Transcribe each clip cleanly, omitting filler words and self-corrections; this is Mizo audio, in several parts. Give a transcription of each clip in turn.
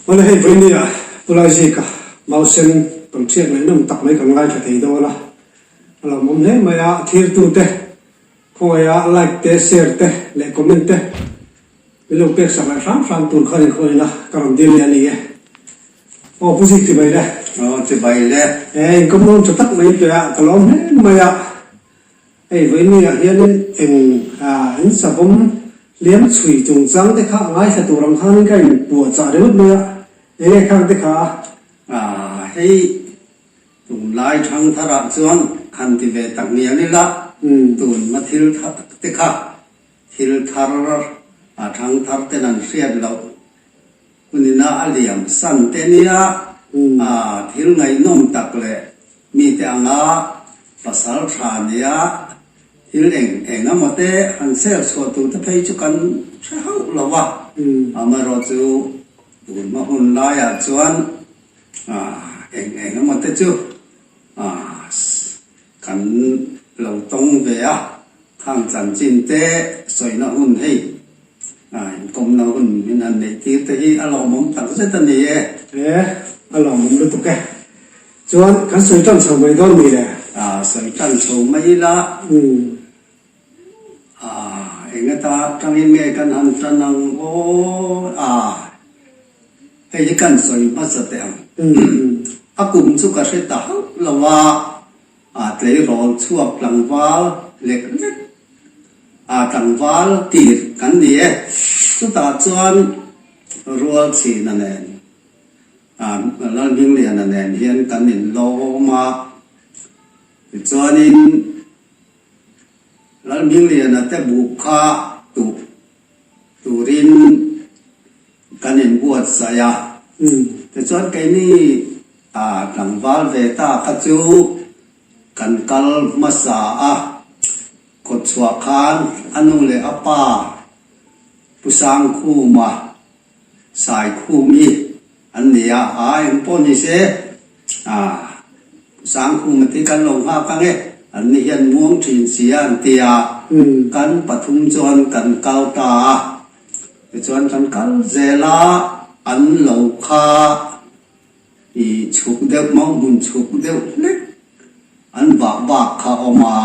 Awle hei vawinia Pu Laizika Mausen tawnhriat ngaihnawm tak mai kan ngaithla thei dawn a, a lawmawm hle mai a, thirtute khawngaih a like te, share te leh comment te min lo pek sak leh hram hram tur khan inkhawina ka rawn dil leh a ni e. Aw Pu Zik chibai le. Aw chibai le. E inkawm dawn tha tak mai in pe a, ka lawm hle mai a. Hei vawinia hianin eng in savawm hliam chhui chungchang te kha a ngaithla tur ang khanin ka inpuahchah ringawt mai a, eng nge khang te kha a? Hei tunlai thangtharah chuan han ti ve tak ngial ila, tunhma thil te kha thil thar a thangthar ten an hriat loh Hunina a liam san te nia, a thil ngaihnawm tak leh mite anga pasal tha nia thil eng eng emaw te han ser chhuah tur te phei chu kan hre hauh lo va. Amaherawhchu tun hma hun laiah chuan eng eng emaw te chu kan lo tawng ve a, khang chanchin te sawina hun hei. A inkawmna hun min han neih tir te hi a lawmawm tak zet a ni e. E, a lawmawm lutuk e. Chuan kan sawi tan chho mai dawn ni le? A, sawi tan chho mai ila. Umm. A, eng ata tangin nge kan han tan ang aw? A, hei hi kan sawi hmasa teh ang. Umm. A kum chu ka hre ta hauh lo a, a tleirawl chhuak tlangval lek lek A tlangval tir kan ni e. Chutah chuan Rualchhina nen, Lalhmingliana nen hian kan inlawm a. Tichuanin Lalhmingliana te buh kha tuh turin kan inbuatsaih a. Tichuan keini tlangval ve ta kha chu kan kal hmasa a. Kawtchhuah khan a nu leh a pa Pu Sangkhuma, Saikhumi an ni a, aa eng pawh ni se, aa Pu Sangkhuma te kan lo nghak ang e, an ni hian muang thin si a an ti a, kan pathum chuan kan kal ta a, tichuan kan kal zel a, an lo kha i chhuk deuh mau hmun chhuk deuh hlek an vah bak kha a awm a.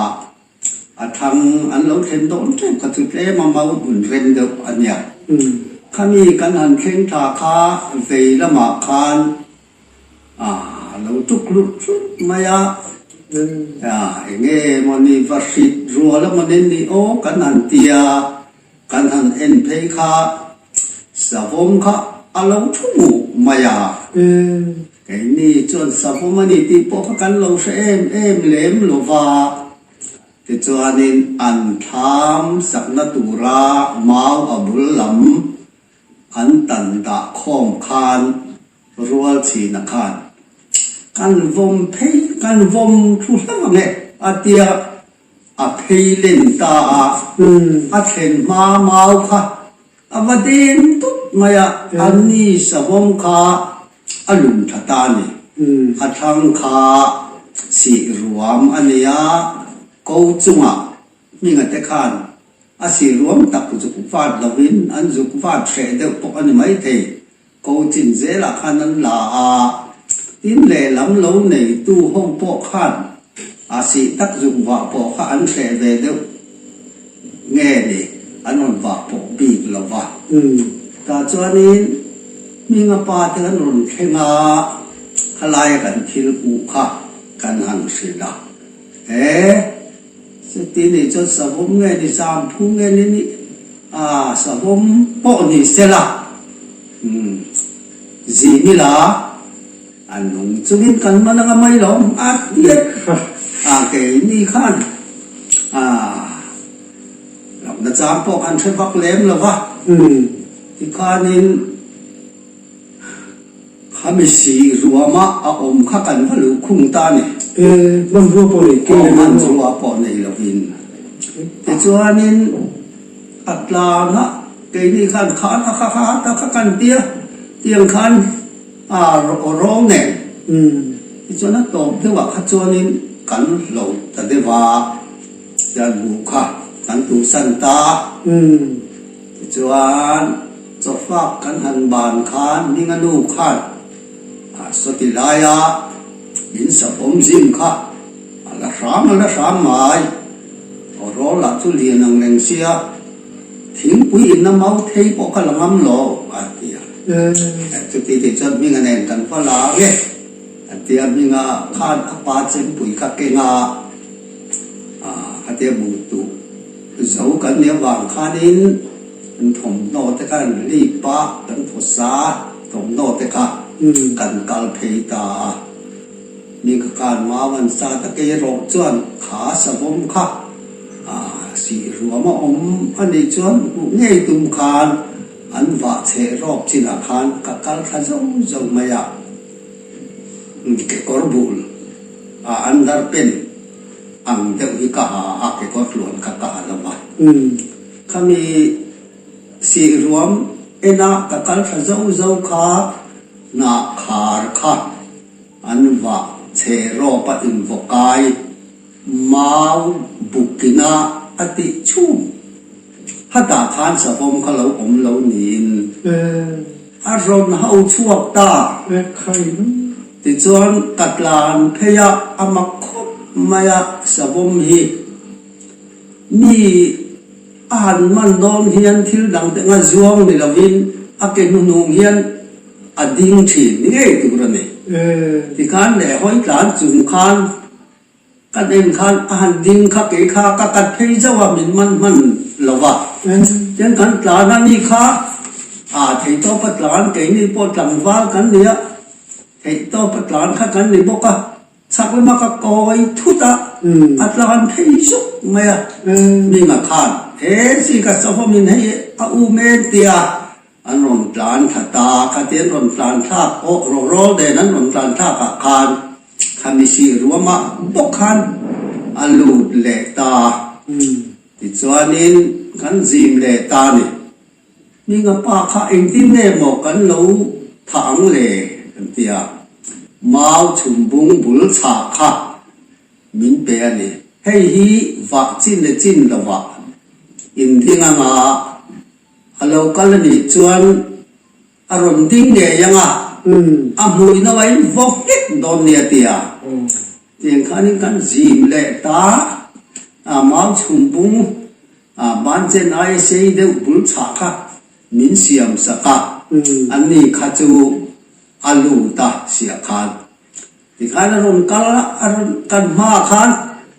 A thang an lo thlen dawn teuh kha chu tlem a mau hmun rem deuh a nia. Khami kan han thleng tha kha vei lamah khan a lo tuk hlut hlut mai a, eng nge mawni va hrit rual a mawni ni aw kan han ti a, kan han en phei kha savawm kha a lo thu muh mai a. Keini chuan savawm a ni tih pawh kha kan lo hre em em lem lo va, tichuanin an thlam sakna tura mau a bul lam an tan dah khawm khan rual chhina khan kan vawm phei kan vawm thu hlauh ang e a tia a phei len ta a, a thlen hma mau kha A va deng tut mai a, a ni savawm kha a lum tha ta a ni. A thlang kha sih ruam a nei a, ko chungah hminga te khan a sih ruam tak zuk vat lovin an zuk vat hreh deuh pawh a ni maithei. Ko chin zelah khan an la a, tin lehlam lo neitu ho pawh khan a sih tak zuk vah pawh kha an hreh ve deuh nge ni, an rawn vah pawh bik lo va. Tah chuanin hminga pa te kan rawn thleng a, khalaia kan thil hmuh kha kan han hrilh a, he chuti nih chuan savawm nge ni, zamphu nge ni nih, A savawm pawh ni sela, umm, zin ila a nung chungin kan man anga mai lo a ti a, a keini khan a lohna chang pawh kan hre vak lem lo va, tikhanin Khami si ruama a awm kha kan va luh khung ta a ni. E, hmanrua pawh nei ke lem lo. Hmanrua pawh nei lovin. Tichuanin a tlangah keini khan kha kha kha kha ta kha kan tia, tiang khan a rawng nen. Tichuan a tawp deuhah kha chuanin kan hlo ta deuh a, tian buh kha kan tuhsan ta. Tichuan. Chawfak kan han ban khan Hminga nu khan a sawti laia min savawm zim kha a la hram a la hram mai. Aw rawl lah chu lian ang reng sia, thingpui inna mau thei pawh kha la ngam lo a ti a. Chuti tih chuan Hminga nen kan va la ang e a ti a, Hminga khan a pa chempui kha keng a, khatia buh tuh zo kan nih avang khanin Kan thawmhnaw te kha an lip a, kan phawsa thawmhnaw te kha kan kal phei ta a. Mi ka khan mau an sat a, kei erawh chuan kha savawm kha sih ruam a awm a nih chuan hmuh ngei tum khan an vah cheh rawp chinah khan ka kal thla zo zo mai a. Kekawr bul a underpant ang deuh hi ka ha a, kekawr tluan kha ka ha lo va. Khami sih ruam enah ka kal thla zo zo kha hnah khar kha an vah chhe rawp a invawkai mau bukina a tih chhum. Hatah khan savawm kha lo awm lo niin a rawn ho chhuak ta. Tichuan ka tlan phei a, a mak khawp mai a savawm hi. Mi a han man dawn hian thil dang te nga zuang ni lovin a ke hnuhnung hian a ding thin ni ngei tur a ni. Tikhan leh hawi tlan chung khan kan en khan a han ding kha kei kha ka kat phei zauh a min man hman lo va. Tian kan tlan a ni kha a theihtawpa tlan keini pawh tlangval kan ni a, theihtawpa tlan kha kan ni bawk a. Chhak lama ka kawi thut a, a tlan phei zuk mai a. Minga khan, He chi ka sawhawmin hei a um em tia an rawn tlan thla ta, khati an rawn tlan thlak pawh rawrawl nen an rawn tlan thlak ah khan khami sih ruamah bawk khan a lut leh ta. Tichuanin kan zim leh ta a ni. Hminga pa kha engtin nge maw kan lo thah ang le? kan ti a, mau chhum bung bul chhah kha min pe a ni. Hei hi vah chin leh chin lovah inding anga a lo kal a nih chuan a rawn ding ngei ang a, a hmui no a in vaw nghek dawn nia ti a. Tiang khanin kan zim leh ta a, mau chhum bung A banchen aia sei deuh bul chhah kha min siam sak a, anni kha chu a lut a siah khan. Tikhan a rawn kal a, a rawn kan hmaah khan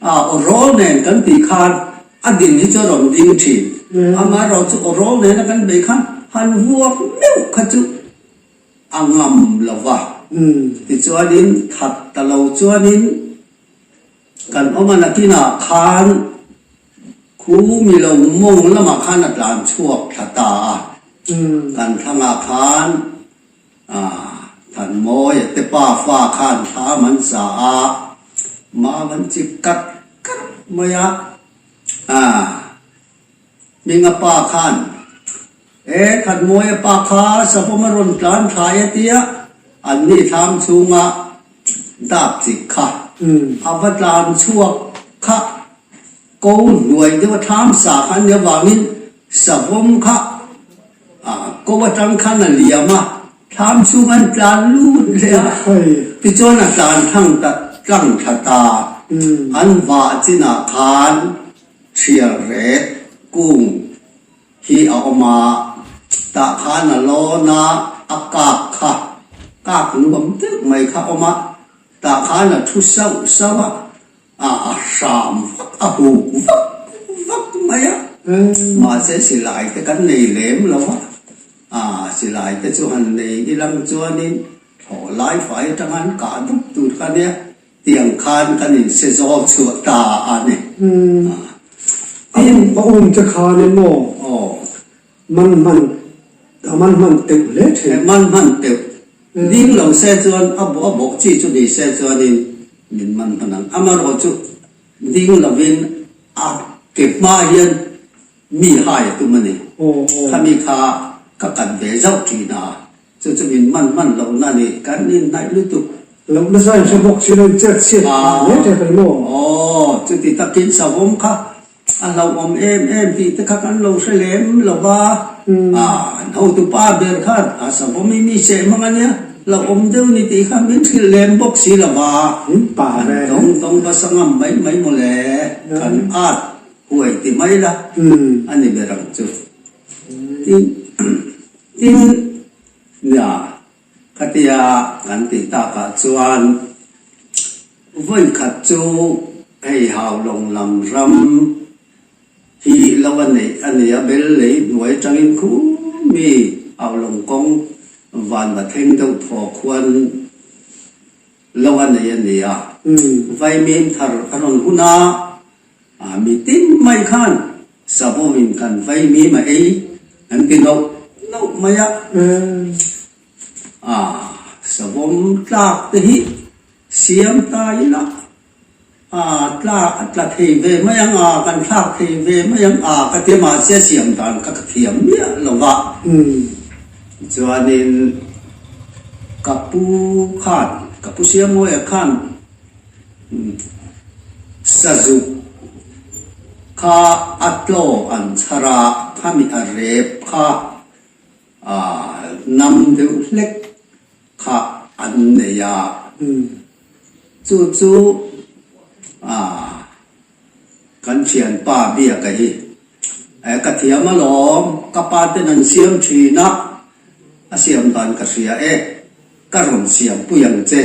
a aw rawl nen kan tih khan a din hi chu a rawn ding thin. Amaherawh chu aw rawl nena kan beih khan han vuak meuh kha chu a ngam lo va. Tichuanin that ta lo chuanin Kan awm a nakinah khan khu mi lo mawng lamah khan a tlan chhuak thla ta a, kan thlangah khan Thanmawia te pa fa khan thlam an sa a, mau an chik kat kat mai a, Hminga pa khan E Thanmawia pa kha savawm a rawn tlan thlai a tia an ni thlam chhunga dap chik kha a va tlan chhuak kha ko hnuai deuh a thlam sa kha an nih avangin savawm kha ko atang khan a liam a, thlam chhung an tlan lut leh a, tichuan a tlan thlang ta tlang thla ta an vah chinah khan Thial rek kung hi a awm a, tah khan a lawn a, a kak kha, kak nuam deuh mai kha a awm a, tah khan a thu sauh sauh a, a a hram vak, a huk vak vak mai a, mahse silai te kan nei lem lo a, a silai te chu han nei ilang chuanin thlawh lai fai atanga an kah dup tur kha nia. Tiang khan kan inse zawl chhuah ta a ni. Tin, a um te khan emaw man hman, a man hman teuh hle thin. Man hman teuh. Ding lo se chuan a bawh a bawh chi chu ni se chuanin min man hman ang. Amaherawhchu ding lovin a ke hma hian mi hai a tum a ni. Khami kha ka kat ve zauh thin a. Chu chu min man hman loh na ni, kan inhnaih lutuk. Loh nasa in hre bawk si lo in chet chhiat phah hle tep a ni maw? Aw, chuti takin savawm kha a hlauhawm em em tih te kha kan lo hre lem lo va. An hotupa ber khan a savawm i mi seh hmang a nia, lo awm deuh ni tih kha min hrilh lem bawk si lo va. Kan tawng tawng va sa ngam mai mai mawle, kan at huai ti mai la a ni ber ang chu. Tin, tin, nia, khatia kan tih takah chuan vawi khat chu hei Haulawng lam ram hi lo a neih a ni a, bel lei hnuai tangin khu mi Haulawng kawng van va thleng deuh thaw khuan lo a nei a ni a. Vaimim thar a rawn hun a, mi tin mai khan Savawmin kan vaimim a ei an ti nauh nauh mai a. Savawm tlak te hi siam ta ila tla a tla thei ve mai ang a, kan thlak thei ve mai ang a ka ti a, mahse siam dan kha ka thiam miah lo va. Chuanin ka pu khan, ka pu Siamawia khan Sazuk kha a tlaw an chhar a, khami a rep kha nam deuh hlek kha an nei a, chu chu kan thianpa biaka hi ka thiam alawm, ka pa ten an siam thin a, a siam dan ka hria e, ka rawn siam pui ang che.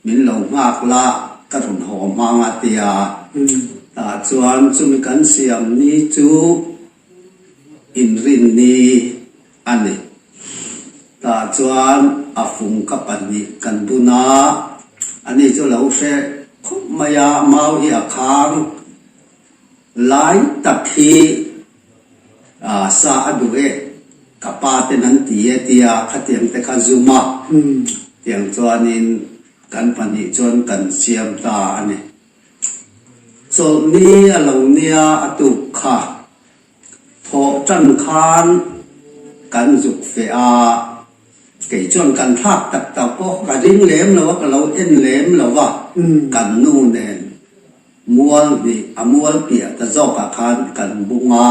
Min lo nghak la, ka rawn haw hmang a tia. Tah chuan chumi kan siam ni chu inrin ni a ni. Tah chuan a fung ka pahnih kan bun a, ani chu lo hre khawp mai a, mau hi a khang lai tak hi sa a duh e, ka pa ten an ti e tia khatiang te kha zum a, tiang chuanin kan pahnih chuan kan siam ta a ni. Chawlhni a lo nia a tuk kha thawh tan khan kan zuk feh a, kei chuan kan thlak tak tak pawh ka ring lem lo a, ka lo en lem lo va, kan nu nen Mual hnih a mual piah ta zawkah khan kan bung a,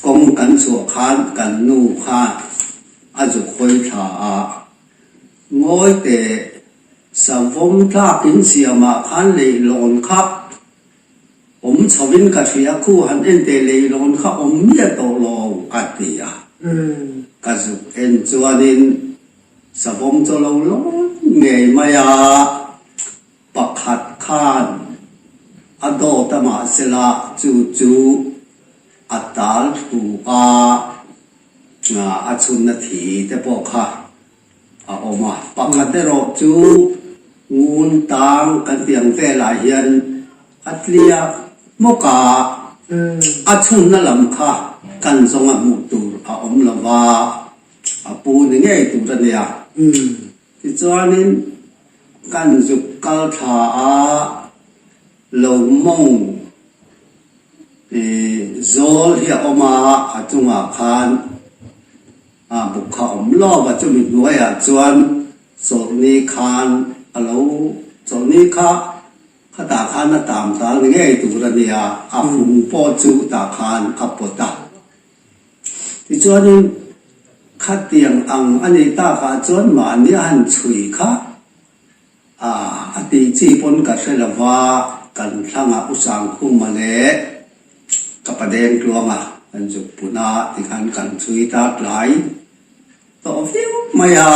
kawng kan chhuah khan kan nu khan a zuk hawi thla a, ngawi teh savawm tlak in siamah khan leihlawn kha awm chhovin ka hria khu han en teh leihlawn kha awm miah tawh lo a ti a, ka zuk en chuanin savawm chaw lo lawn ngei mai a. Pakhat khan a dawt a mahsela chu chu a tal thu a, a chhunna thi te pawh kha a awm a. Pakhat erawh chu ngun tang kan tih ang velah hian a tliak hmawk a, a chhunna lam kha kan zawnga hmuh tur a awm lo va, a pu ni ngei tur a nia. Tichuanin kan zuk kal thla a, lo mawng zawl hi a awm a, a chungah khan buk kha a awm lawk a, chumi hnuaiah chuan chawlhni khan a lo chawlhni kha khatah khan a tam tal ni ngei tur a nia, a fung pawh chu tah khan a pawt a. Tichuanin khatiang ang a nih takah chuan mahni a han chhui kha a a tih chi pawn ka hre lo va, kan thlangah U Sangkhuma leh ka pa Dengtluanga kan zuk pun a tikhan kan chhui ta tlai tawh viau mai a,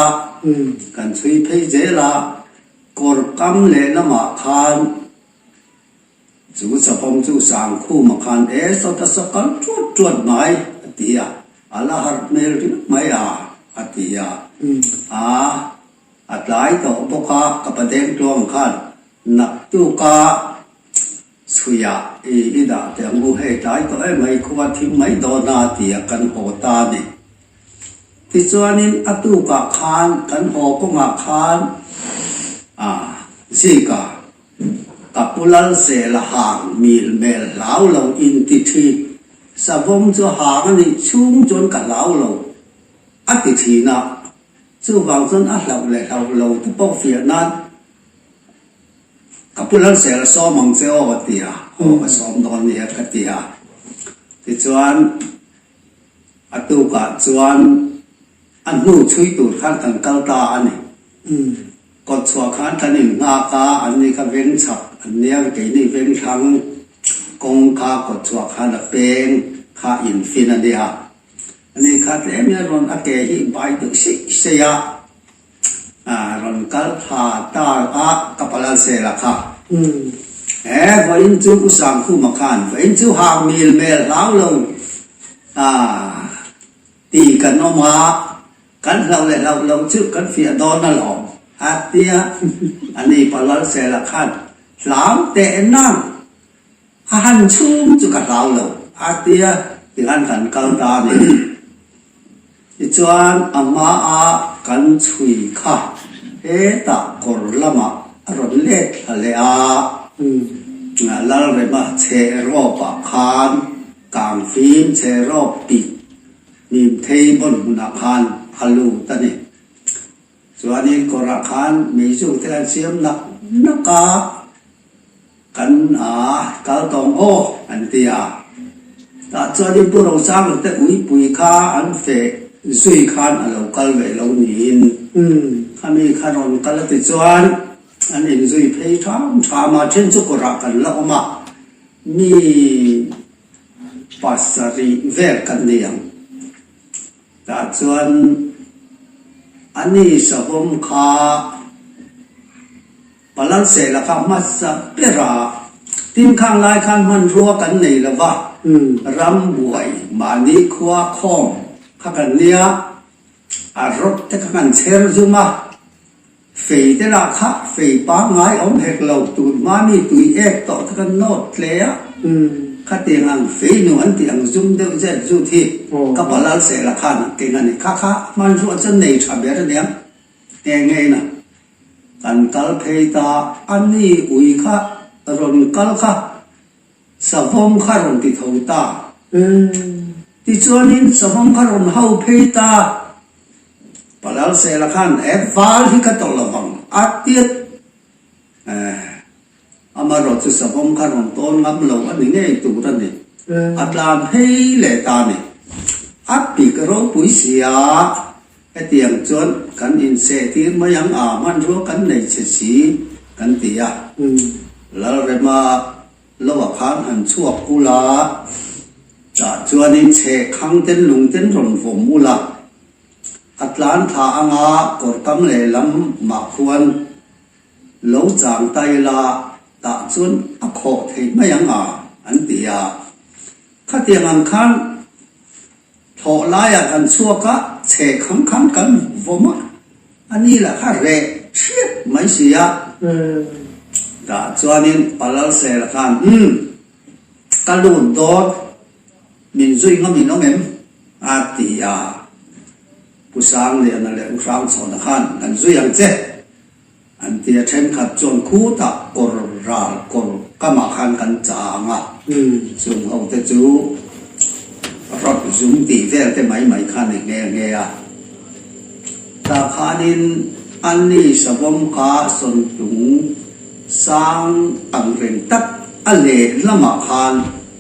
kan chhui phei zel a, kawr kam lehlamah khan Chu chapawm chu Sangkhuma khan e sawta saw kal tuat tuat mai a ti a, a la harh hmel riau mai a, a ti a. A, a tlai tawh bawk a, ka pa Dengtluang khan naktuka chhuiah i i dah teh ang u, hei tlai tawh em mai, khua thim mai dawn a, ti a kan haw ta a ni. Tichuanin a tukah khan kan haw kawngah khan a, Zika, Ka pu Lalsela hang mil mel hlau lo in ti thin. Savawm chu hang a nih chhung chuan ka hlau lo a ti thin a, chuvang chuan a hlauh leh hlauh lo te pawh fiah nan ka pu Lalsela sawm ang che aw a ti a, aw ka sawm dawn nia ka ti a. Tichuan. A tukah chuan a hnu chhui tur khan kan kal ta a ni. Kawt chhuah khan kan innghak a, an ni kha veng chhak an nia, keini veng thlang kawng kha kawt chhuah khan a peng kha infin a nia. Ani kha tlem in a rawn a ke hi bai deuh seih seih a, rawn kal thla ta a ka palal sel a kha. He vawiin chu U Sangkhuma khan vawiin chu hang mil mel hlau lo ti kan awm a, kan hlauh leh hlauh loh chu kan fiah dawn alawm a tia. Ani palal sel a khan hlau teh nang. A han chhung chu ka hlau lo a tia tikhan kan kal ta a ni. Tichuan a hmaa kan chhui kha hetah kawr lamah a rawn let thla leh a, Lalrema chhe rawpah khan kangfim chhe rawp pik hnim thei bawn hmunah khan a lut a ni. Chuanin kawrah khan meizu te an siam nak nak a. Kan a kal tawng aw an ti a. Tah chuanin Pu Rosanga te uipui kha an feh zui khan a lo kal ve lo niin khami kha rawn kal a ti chuan an inzui phei ṭham ṭham a, then chu kawrah kan la awm a, mi pasarih vel kan ni ang. Tah chuan ani savawm kha. Palalsela kha hmasa ber a, tin khang lai khan hmanrua kan nei lo va, ram buai mahni khua khawm kha kan nia, a rawt te kha kan chher zum a, fei te lah kha fei pangngai awm hek lo, tun hma mi tui ek tawh te khan nawt tle a, khatiang ang fei nu an tih ang zum deuh zet zut hi ka Palalsela khan a keng a ni, kha kha hmanrua chuan nei tha ber a nia, nge nge in a. Kan kal phei ta, a ni ui kha rawn kal kha savawm kha rawn ti tho ta. Tichuanin savawm kha rawn hau phei ta. Palalsela khan e val hi ka tawlh lovang a tiat. Amaherawh chu savawm kha rawn tawn ngam lo a ni ngei tur a ni. A tlan phei leh ta a ni. A pik ropui sia, hetiang chuan kan inseh tir mai ang a, hmanrua kan nei che si kan ti a. Lalrema loah khan han chhuak ula, tah chuanin chheh khang ten lung ten rawn vawm ula, a tlan thla anga kawr kam lehlam mah khuan Lo chang ta ila tah chuan a khawh theih mai ang a, an ti a. Khatiang ang khan thawh laiah kan chhuak a, chhe khang khan kan vawm a, a ni lah kha reh hriat mai si a. Tah chuanin Palalsela khan, Umm, ka lut dawn, min zui ngam in awm em? a ti a. Pu Sangliana leh U Hrangchhawna khan kan zui ang che. An ti a, thenkhat chuan khutah kawr ral kawr kamah khan kan chang a, chung ho te chu rawt zum tih vel te mai mai kha ni nghe nghe a. Tah khanin Anni savawm kha sawntlung sang angreng tak a lehlamah khan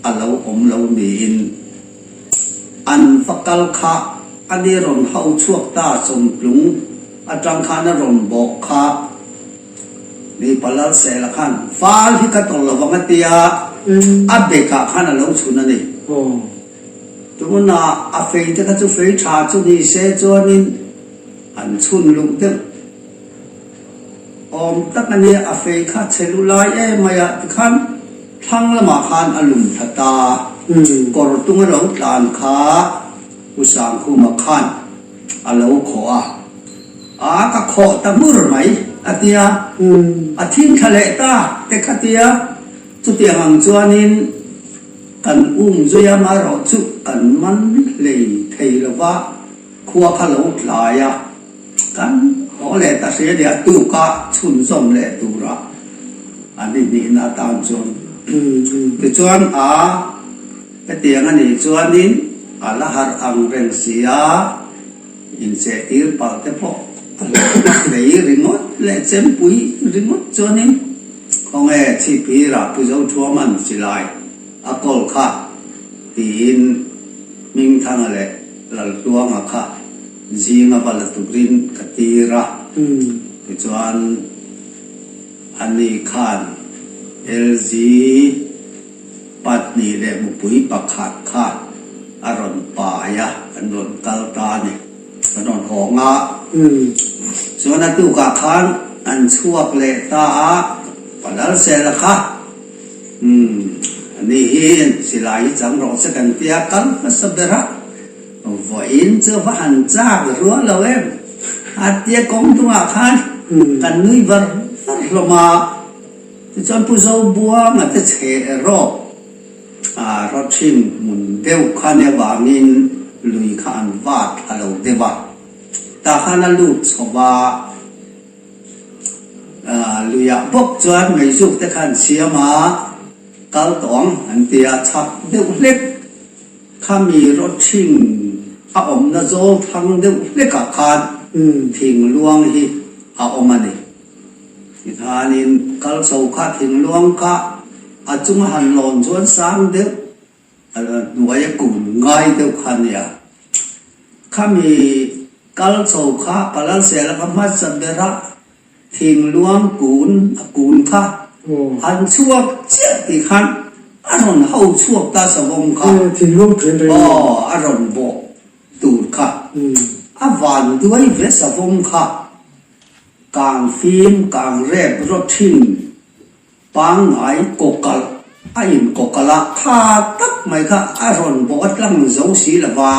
a lo awm lo niin an va kal kha a ni rawn hau chhuak ta sawmtlung atang khan a rawn bawh kha mi Palalsela khan val hi ka tawlh lovang a tia a bekah khan a lo chhun a ni. Tunah a fei te kha chu fei tha chu ni se chuanin an chhun luh deuh awm tak a nia, a fei kha chhe lu lai em mai a tikhan thlang lamah khan a lum thla ta, kawr tung a lo tlan kha U Sangkhuma khan a lo khawh a, a ka khawh ta hmur mai a tia, a thing thla leh ta te kha tia, chutiang ang chuanin kan um zui a marawh chu kan man hlei thei lova khua kha lo tlai a, kan haw leh ta hria nia tuka chhunzawm leh tura an inhnihna atan chuan tichuan a. Hetiang a nih chuanin a la harh ang reng si a, inchehtir palh te pawh a hlauh hlei ringawt leh chempui ringawt chuanin khawnge chhipphirah Pu Zothuaman silai a kawl kha tiin Hmingthanga leh. Laltluanga kha zinga va la turin ka tir a, tichuan ani khan LG 2 leh mupui pakhat kha a rawn pai a, kan rawn kal ta a ni, kan rawn hawng a. Chuan a tukah khan an chhuak leh ta a, Palalsela kha. Umm, ani hi silai hi chang rawh se kan tia kal hmasa ber a, vawiin chu va han chak rual lo em? A tia kawng dungah khan kan nui var var hlawm a, tichuan Pu Zobuanga te chhe erawh a rawthin hmun deuh kha nia vangin lui kha an vat thla lo deuh a, tah khan a lut chho va. Luiah bawk chuan meizuk te kha an siam a, kal tawh ang an ti a, chhak deuh hlek khami rawthing a awmna zawl thang deuh hlekah khan thingluang hi a awm a ni. Tikhanin kal chho kha thingluang kha a chunga han lawn chuan sang deuh hnuaia kun ngai deuh kha a nia. Khami kal chho kha Palalsela kha hmasa bera thingluang kun a kun kha han chhuak chiah tih khan a rawn ho chhuak ta savawm kha. Aw a rawn bawh tur kha a van duai ve savawm kha kang fim kang rep rawt thin. Pangngai kawkalh a inkawkalh a, kha tak mai kha a rawn bawh a tlang zo si lo va,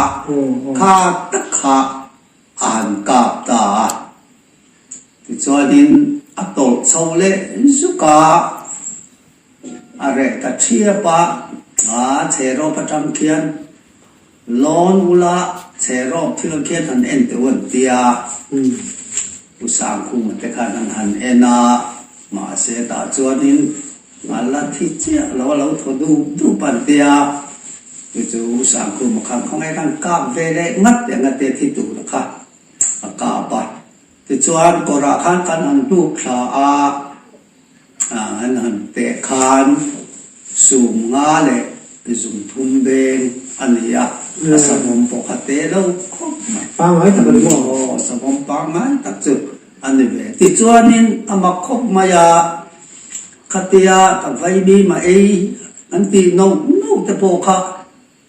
kha tak kha a han kap ta a. Tichuanin a tawlh chho leh zuk a, a reh ta ṭhiap a, a chherawp aṭang khian Lawn ula chherawp thil khian han en teuh an ti a, Pu Sangkhuma te khan an han en a, mahse tah chuanin a la thi chiah lo a lo thaw dup dup an ti a, chu chu Pu Sangkhuma khan khawngaih khan kap ve leh ngat eng a te thi tur kha a kap a, tichuan kawrah khan kan han hnuk thla a. An han teh khan sum nga leh zum thum beng a ni a, a savawm pawh kha te lo khawp mai. Pangngai tak a ni maw? Aw, savawm pangngai tak chu a ni ve. Tichuanin a mak khawp mai a, khatia ka vaimim a ei an tih noh noh te pawh kha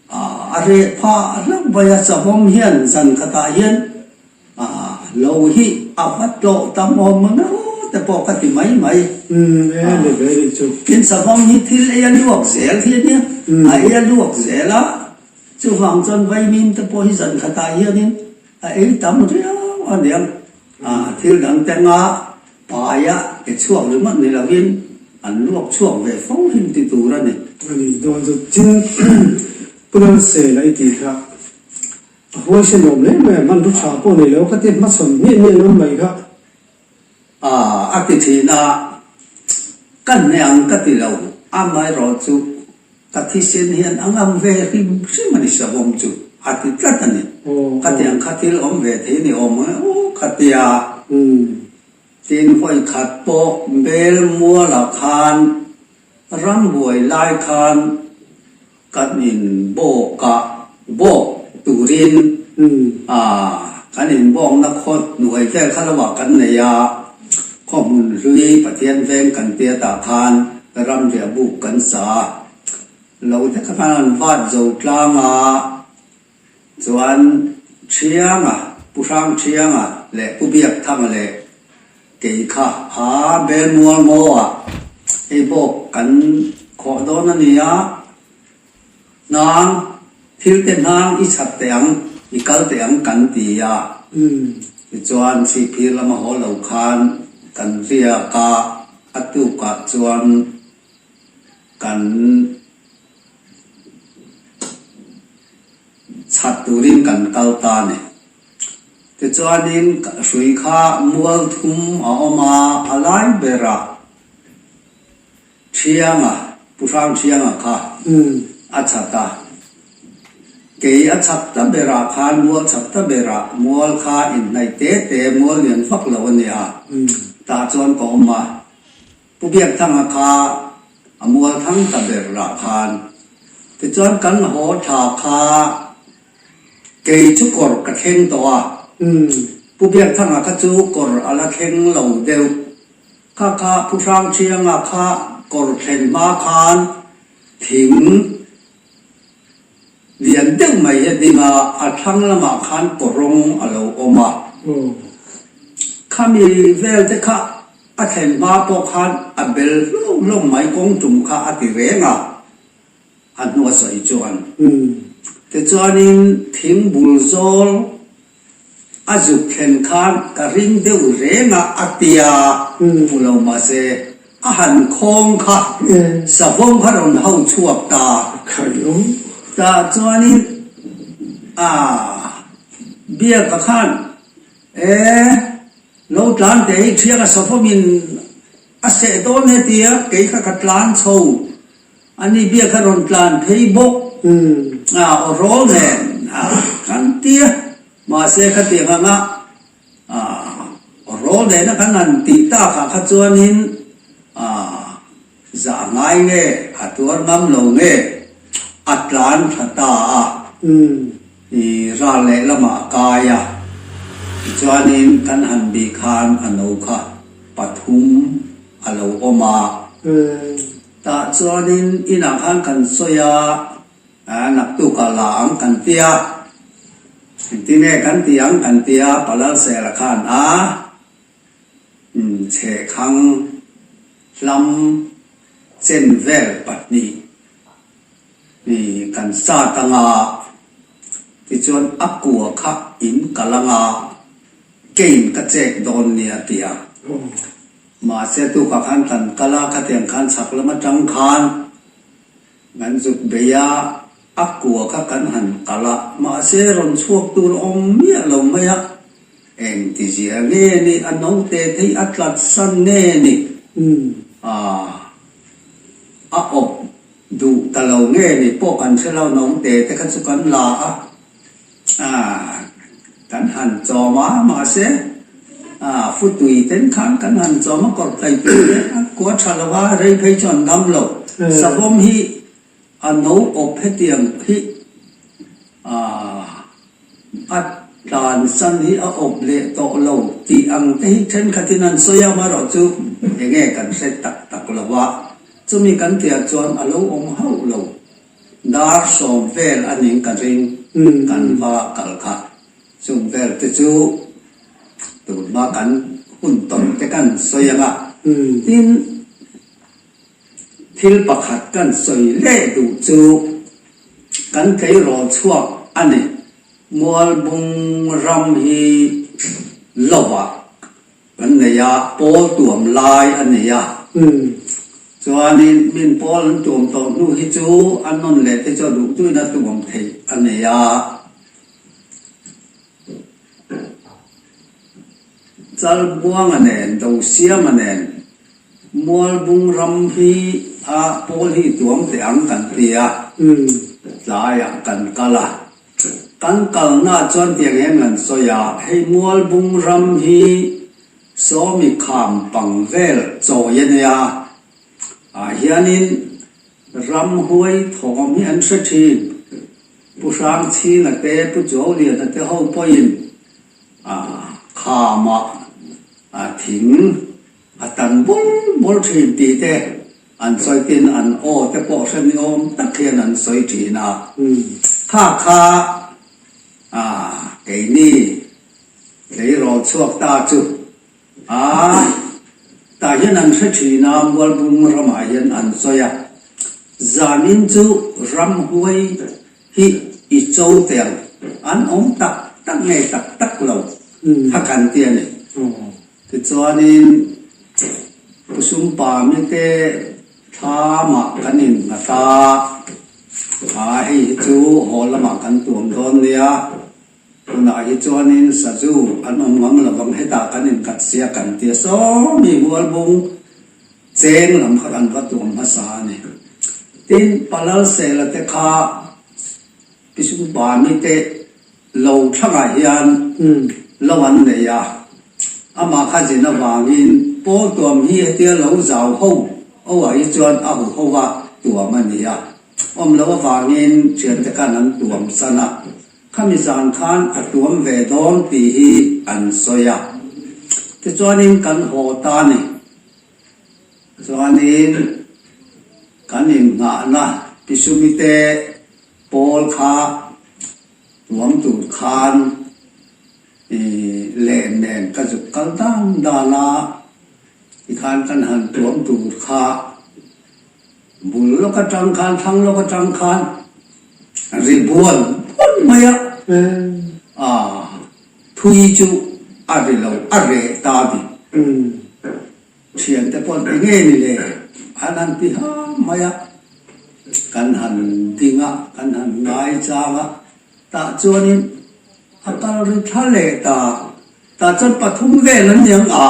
A reh phah hlauh mai a, savawm hian zan khatah hian lo hi a va tlawh tam awm ang e aw te pawh ka ti mai mai. Umm e ni ve nih chu. Tin savawm hi thil ei a luak zel hi a nia, a ei a luak zel a, chuvang chuan vaimim te pawh hi zan khatah hianin a ei tam riau a niang. Thil dang te anga paia ke chhuak ringawt ni lovin an luak chhuak ve fo him ti tur a ni. A ni dawn chu chin Pu Lalsela i tih kha a huaisen awm hle mai a, hmanraw tha pawh nei lo kha tia hmachhawn miah miah ngam mai kha. A ti thin a, ka hne ang ka ti lo, amaherawhchu Ka thisen hian a ngam ve hrim hrim a ni savawm chu a ti tlat a ni. Khatiang kha thil awm ve thei ni awm ang e aw khatia. Tin hawi khat pawh bel mualah khan rambuai lai khan kan in bawk a, bawk turin kan in bawkna khaw hnuai vel kha lo ah kan nei a, khaw hmun hlui Pathian veng kan tia tah khan Ramriah buk kan sa a, lo te kha khan an vat zo tlang a, chuan Thianga, Pu Hrang Thianga leh Pu Biakthanga leh kei kha a Belmual ngaw ah hei bawk kan khawh dawn a ni a, hnang, thil te hnang i chhat teh ang, i kal teh ang kan ti a, tichuan Chhipphir lama haw lo khan kan riak a. A tukah chuan kan chhat turin kan kal ta a ni. Tichuanin hrui kha mual thum a awm a, a lai berah Thianga, Pu Hrang Thianga kha a chhat a. Kei a chhak ta berah khan mual chhak ta berah mual kha inhnaih te te mual lian vak lo a nia, tah chuan ka awm a. Pu Biakthanga kha a mual thang ta berah khan tichuan kan haw thla kha. Kei chu kawr ka thleng tawh a, Pu Biakthanga kha chu kawr a la thleng lo deuh. Kha kha Pu Hrangṭhianga kha kawr thlen hma khan thing lian deuh mai hi a ding a, a thlang lamah khan kawrawng a lo awm a. Khami vel te kha a thlen hma pawh khan a bel hlawm hlawm mai kawng tum kha a ti reng a. A hnua sawi chuan tichuanin thing bul zawl a zuk thlen khan ka ring deuh reng a, a tia hmu lo mahse a han khawng kha savawm kha rawn ho chhuak ta. Tah chuanin a biaka khan e lo tlan teh hi thianga savawmin a seh dawn hetia kei kha ka tlan chho. Ani biak a rawn tlan phei bawk a, aw rawl nen a kan ti a, mahse khatiang anga aw rawl nena kan han tih takah kha chuanin zah ngai nge, a tuar ngam lo nge, a tlan tha ta a, i ral lehlamah a kai a, tichuanin kan han bih khan a no kha pathum a lo awm a. Tah chuanin inah khan kan sawi a, naktukah la ang kan ti a, engtin nge kan ti ang kan ti a, Palal Sela khan a chhehkhang hlam chen vel pahnih kan sat anga, tichuan a kua kha in kal anga kein ka chek dawn nia a ti a. Mahse tukah khan kan kal a, khatiang khan chhak lam atang khan kan zuk bei a, a kua kha kan han kal a, mahse rawn chhuak tur a awm miah lo mai a, eng ti zia nge ni, a naute thei a tlat san nge ni, a awp duh ta lo nge ni pawh kan hre lo, naute te kha chu kan la a. Kan han chawm a, mahse futui ten khan kan han chawm a, kawr tlai tui te a kua tha lo a, rei phei chu an dam lo. Savawm hi a no awp hetiang hi a tlansan hi a awp leh tawh lo tih ang te hi thenkhatin an sawi a, amaherawhchu enge kan hre tak tak lo a, chumi kan tihah chuan a lo awm hauh lo. Dar sawm vel a ning ka ring kan va kal kha. Chung vel te chu tunhma kan hun tawm te kan sawi ang a. Tin, thil pakhat kan sawi leh duh chu kan tleirawl chhuak a ni. Mualbung ram hi lovah Kan nei a, pawl tuam lai a nei a. Chuanin min pawl an tuam tawh hnu hi chu a nawn leh te chu a duh duhin a tuam theih a nei a. Chalbuanga nen, Dosiama nen Mualbung ram hi a pawl hi tuam teh ang kan ti a, tlaiah kan kal a. Kan kalna chuan tiang hian kan sawi a, hei Mualbung ram hi Sawmi kham pang vel chawi a nia, ah hianin ramhuai thawm hi an hre thin. Pu Hrangchhinga te, Pu Chuauliana te ho pawhin khamah thing A tan bul bul thin tih te an sawi tin an aw te pawh hre ni awm tak hian an sawi thin a. Kha kha a keini tleirawl chhuak ta chu a tah hian an hre thin a, Mualbung ramah hian an sawi a. Zanin chu ramhuai hi i cho tel an awm tak tak nge tak tak lo kha kan ti a ni. Tichuanin Pu Sumpami te thlamah kan innghat a, a hei hi chu haw lamah kan tuam dawn nia, tunah hi chuanin sazu an awm ngam lovang hetah kan innghat sia kan ti a, sawmi Mualbung cheng lam kha kan va tuam hmasa a ni. Tin, Palalsela te kha Pi Sumpami te Lo thlangah hian lo an nei a, amah kha zin avangin pawl tuam hi hetia lo zau ho ho ah hi chuan a hu ho a tuam a ni a, awm lo avangin thiante khan an tuam san a. Khami zan khan a tuam ve dawn tih hi an sawi a. Tichuanin kan haw ta a ni. Chuanin kan innghahna Pisumite pawl kha tuam tur khan len nen ka zuk kal dan dan a, tikhan kan han tuam tur kha Bul lawk atang khan, thlang lawk atang khan ri buan buan mai a, ah thui chu a ri lo, a reh ta a ni. Thiante pawh ti nge ni le, an han ti ham mai a, kan han ding a, kan han ngai chang a, tah chuanin a kal ri thla leh ta. Tah chuan pathum vel an ni ang a,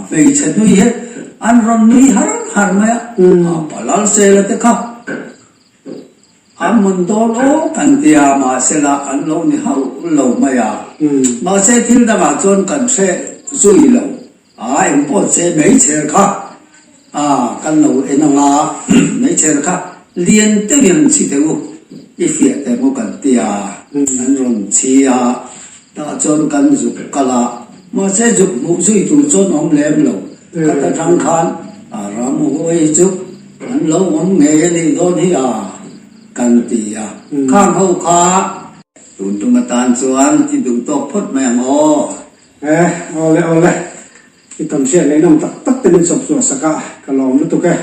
hmeichhe nui hi an rawn nui har har mai a, a palal sela te kha an mun dawn aw kan ti a, mahsela an lo ni hauh lo mai a, mahse thil dangah chuan kan hre zui lo, a engpawh che meichher kha a kan lo en ang a, meichher kha lian deuhin an chhi teh u, i fiah teh maw kan ti a, an rawn chhi a. Tah chuan kan zuk kal a, mahse zuk hmuh zui tur chuan awm lem lo. Khat atang khan a ramhuai hi chu an lo awm ngei a nih dawn hi a, kan ti a. Khang ho kha. Tun tum atan chuan i duh tawk phawt mai ang aw. E, awle awle, i tawn hriat ngaihnawm tak tak te min chawp chhuah sak a, ka lawm lutuk e.